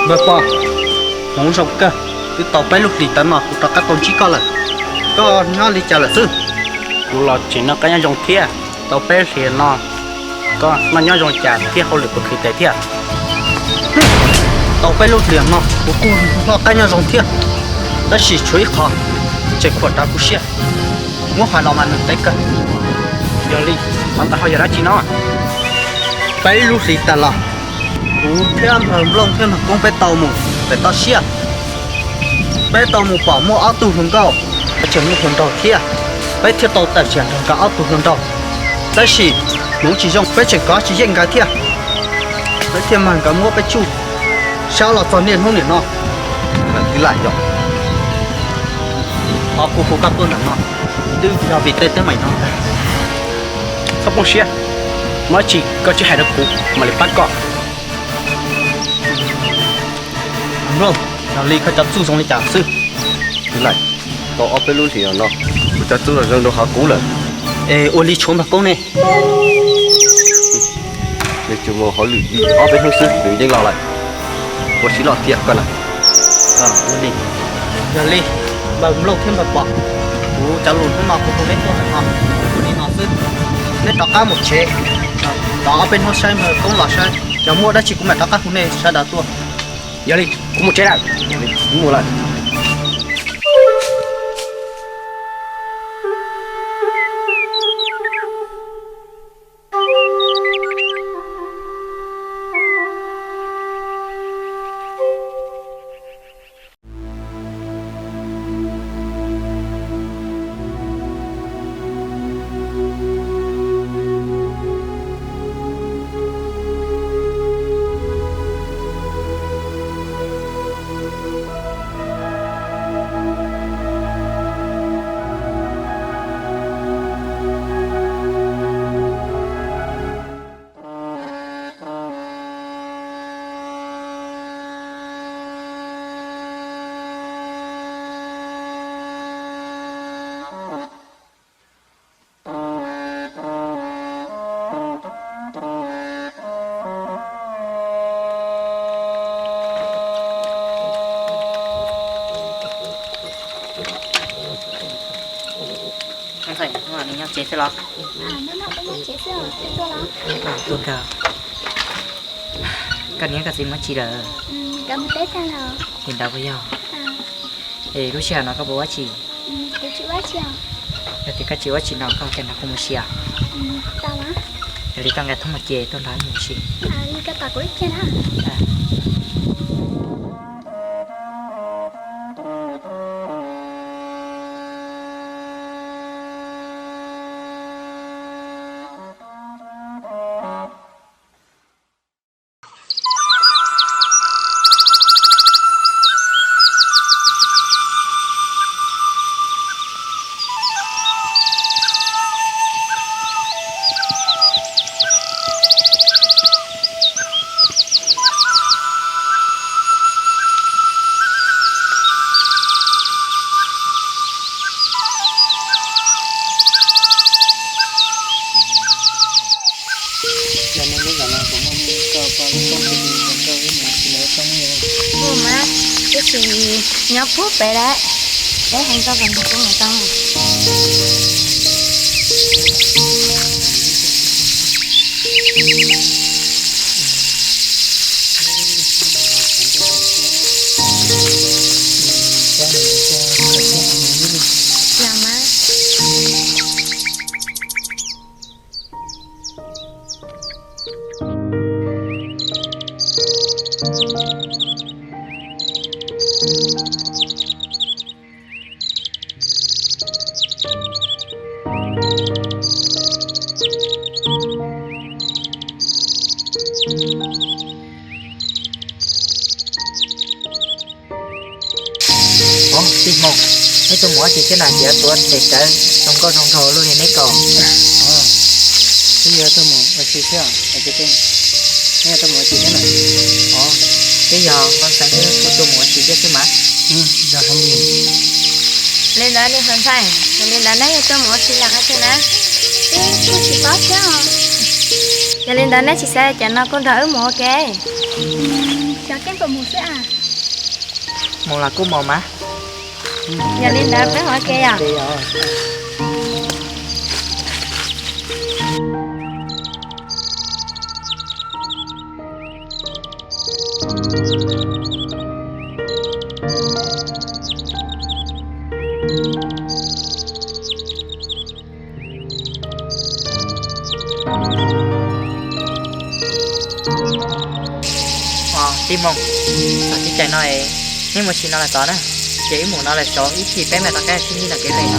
Npawg Pom, hmoov zoo kawg, twb tau peb lub hlis ntawd no kuv rov qab tau ntsib koj lawm. Koj nyob li cas lawm xwb? Kuv los tseem noj qab nyob zoo thiab. Tau peb lub hlis no koj noj nyob zoo cas thiab hauj lwm puas khwv tes thiab? Tau peb lub hlis no kuv kuj noj qab nyob zoo thiab, tab sis tshuav ib qho tseem khuam rau kuv siab, muab hais los mas nws teb kawg. Yog li, qhov ntawd ho yog dab tsi no? Peb lub hlis tas los, kuv thiab npawg Nplooj thiab npawg Koob peb tau mus pem toj siab. Peb tau mus pom muaj ob tug hluas nkauj, peb tseem muaj hluas nraug thiab, peb thiaj tau tawm tsam nrog nkawd ob tug hluas nraug. Tab sis hmoov tsis zoo, peb tseem kov tsis yeej nkawd thiab, peb thiaj mag nkawd muab peb tsuj sab los txog niaj hnub niam no. Lawm tib lais yog qhov kuv hu koj tuaj ntawm no twb yog vim tej teeb meem no ntag. Txhob poob siab, muaj dab tsi koj tsis hais rau kuv mam li pab koj. Nplooj, yog li koj cov txuj zoo li cas xwb? Tib lais, tau ob peb lub hlis no kuv cov txuj zoo rau qhov kuv lawm. Es ua li tshuav npawg Koob ne? Nws tsuas mus hauj lwm li ob peb hnub xwb nws yeej los lawm. Ua siv loj tiag koj na. Ua li, yog li npawg Nplooj thiab npawg Pom, kuv cov lus hnub no kuv hu neb tuaj ntawm no ua li no xwb. Neb rov qab mus tsev, tos ob peb hnub saib npawg Koob los saib, yog muaj dab tsi kuv mam rov qab hu nej sawv daws tuaj. Yog li kuv mus tsev lawm. Kuv mus lawm. Ntxhais, nws nyob tsev xwb los? Tuaj kawg. Koj niam koj txiv mus dab tsi lawm? Li ntawd puas yog? Es lub sij hawm no koj puas ua dab tsi? Yog tias koj tsis ua dab tsi no koj cia nrog kuv mus ua si os. Yog li koj nqa thoob mus ces tuaj nrog wb mus ua si. Ua mas, tab sis nyob puag pem lawm, peb hais nkauj kom nrog kuv mus tau. Los mas. Ov, tij Hmoo, neb tuaj mus ua dab tsi thiab na, ces tuav tes rawv zoo nkauj zoo nraug luaj li neb ko? Peb yuav tuaj mus ua si thiab, neb yuav tuaj mus ua si thiab na? Ov, peb yog nkauj ntxhais thiab kuj tuaj mus ua si thiab xwb mas. Yog heev li. Li ntawd ne hluas ntxhais, yog li ntawd neb yuav tuaj mus ua si los qhov twg na? Peb kuj tsis paub thiab os. Yog li ntawd neb tsis xav cov no kuj nrog wb mus ua ke. Keej puas mus xwb a? Mus los kuj mus mas. Yog li ntawd peb mus ua ke yom? Tij Moog, txog teb chaws no, nej mus tsis no los tod na, ces wb mus no lawm saud ib chim peb mam rov qab sib ntsib ntawm kev pem no.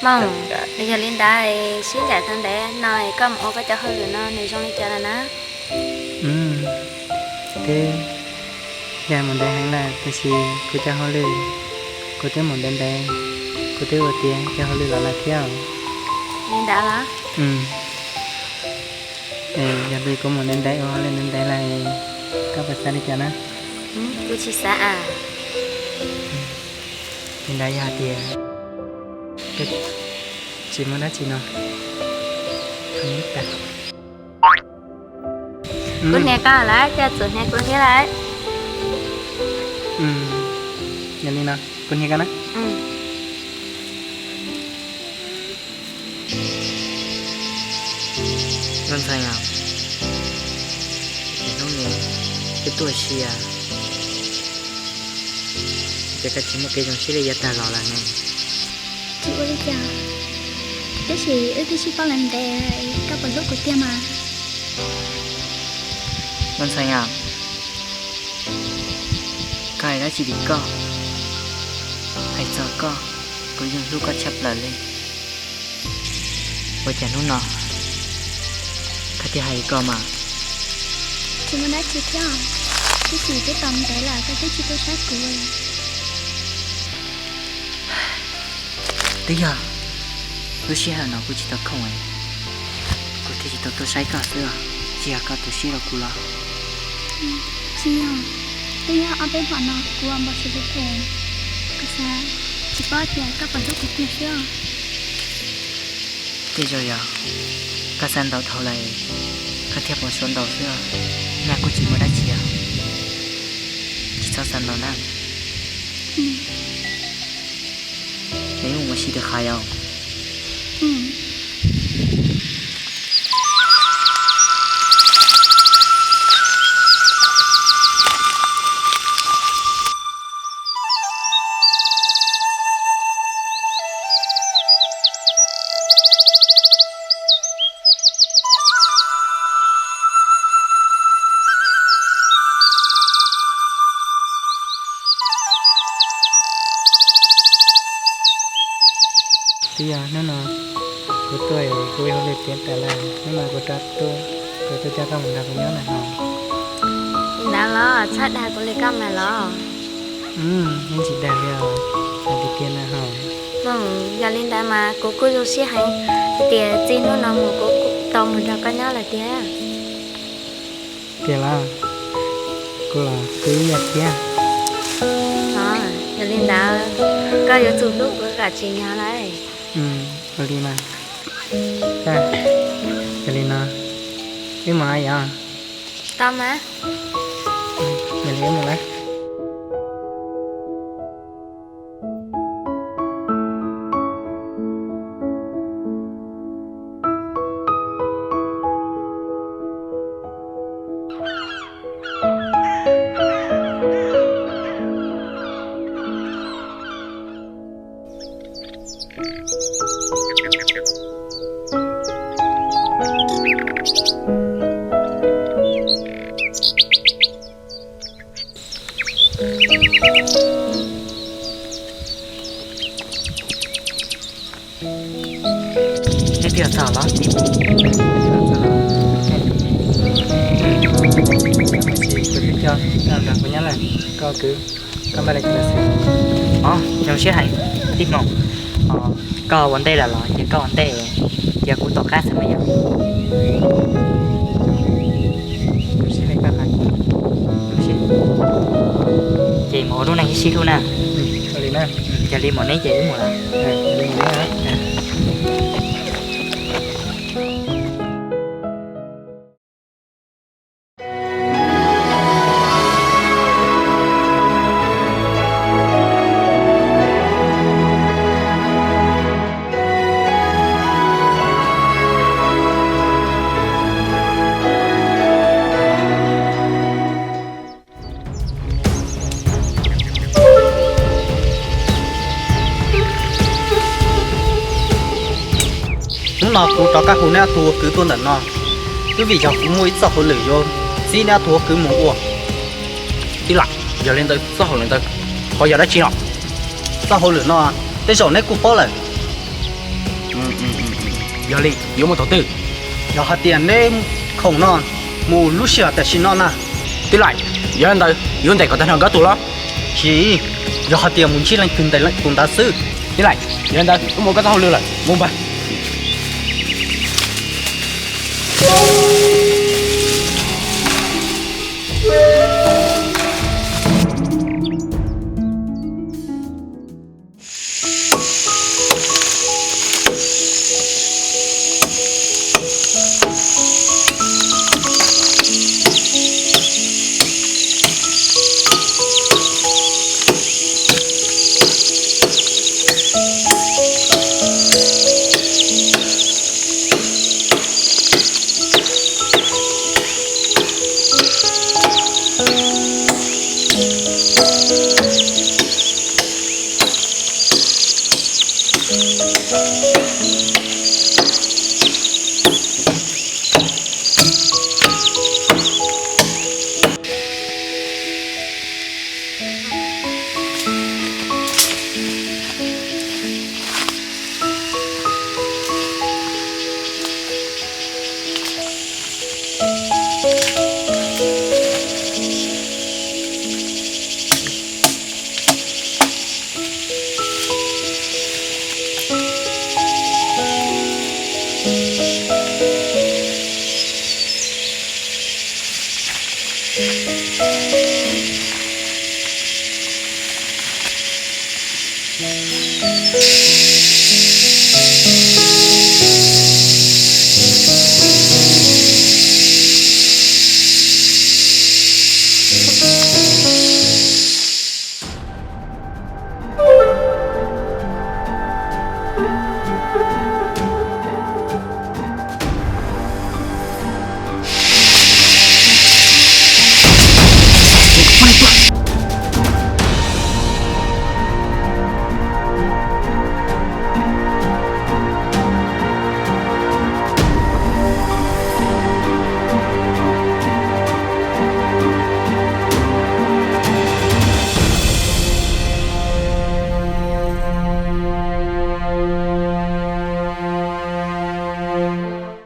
Moog, yog li ntawd sib ncaim tau ntev no koj mus ua koj cov hauj lwm no nws zoo li cas lawm na? Twb yog mus ntev heev lawm, tab sis kuv cov hauj lwm kuv twb mus ntev ntev, kuv twb ua tiav cov hauj lwm los lawm thiab. Li ntawd los? Yog li kuv mus ntev ntev ua hauj lwm ntev ntev lawm, koj puas xav li cas na? Kuv tsis xav as. Li ntawd yog hais tias koj tsis muaj dab tsi no, kuv hnia koj lawm, koj txawm hnia kuv thiab lawm. Yog li no, kuv hnia koj na. Nkauj Ntxhee, hnub no wb tuaj ua si, ces koj tsis muaj kev zoo siab li yav tag los lawm ne. Tsis ua li cas, tab sis wb twb sib paub los ntev, koj puas hlub kuv tiag mas? Nkauj Ntxhee, koj hais dab tsi li koj? Hais txog koj, kuv yeej hlub koj tshaj plaws li. Ua cas hnub no koj thiaj hais li ko mas? Tsis muaj dab tsi thiab, tab sis twb tau ntev lawm koj twb tsis tuaj saib kuv. Twb yog lub sij hawm no kuv tsis tau khoom, kuv thiaj tsis tau tuaj saib koj xwb, tsis yog koj tu siab rau kuv los? Tsis yog, twb yog ob peb hmo no kuv ua npau suav phem, kuv xav, tsis paub tias koj puas hlub kuv tiag xwb. Tej zaum yog koj xav ntau dhau lawm, koj thiaj npau suav ntau xwb, nyaj kuj tsis muaj dab tsi os. Tsis txhob xav ntau na. Es wb mus ua si rau qhov yom. Twb yog hnub no kuv tuaj kuv ua hauj lwm tiav tas lawm, hnub no kuv rov tuaj, kuv tuaj coj koj mus nrog kuv nyob na hos. Li ntawd los txhob dag kuv li koj mas los. Yeej tsis dag li os, hais tiag tiag na hos. Yog li ntawd mas kuv kuj zoo siab heev hais tias txij hnub no mus kuv tau mus nrog koj nyob lawm tiag. Tiag los? Kuv los kuv ib yam thiab. Yog li ntawd koj yuav tsum hlub kuv kom tsim nyog lauj. Ua li mas. Yog li no, wb mus yom. Tau mas. Yog li wb mus lawm. Neb twb yog txog los tib mus, kuv twb coj nrog kuv nyob lawm, koj kwv, koj npaj li cas xwb? Os, zoo siab heev tij Hmoo. Os, koj ua ntej lawm los ces koj ua ntej, cia kuv tom qab xwb mas yog. Ces mus ua lub neej ib sib hlub na. Yog li mus neb ces wb mus lawm. Hnub no kuv rov qab hu neb ob tug ua kwv tuaj ntawm no, twb vim yog kuv muaj ib txoj hauj lwm yuav txib neb ob tug ua kwv mus ua. Tij laug, yog li ntawd txoj hauj lwm ntawd ho yog dab tsi no? Txoj hauj lwm no tej zaum neb kuj paub lawm. Yog li yuav mus thaum twg? Yog hais tias neb khoom no mus lub sij hawm tam sim no na. Tij laug, yog li ntawd yuav ntes kom tag nrho nkawd tus los? Tsis, yog hais tias mus ntsib leej twg ntes leej tus ntawd xwb. Tij laug, yog li ntawd wb mus ua koj txoj hauj lwm lawm, mus npawg.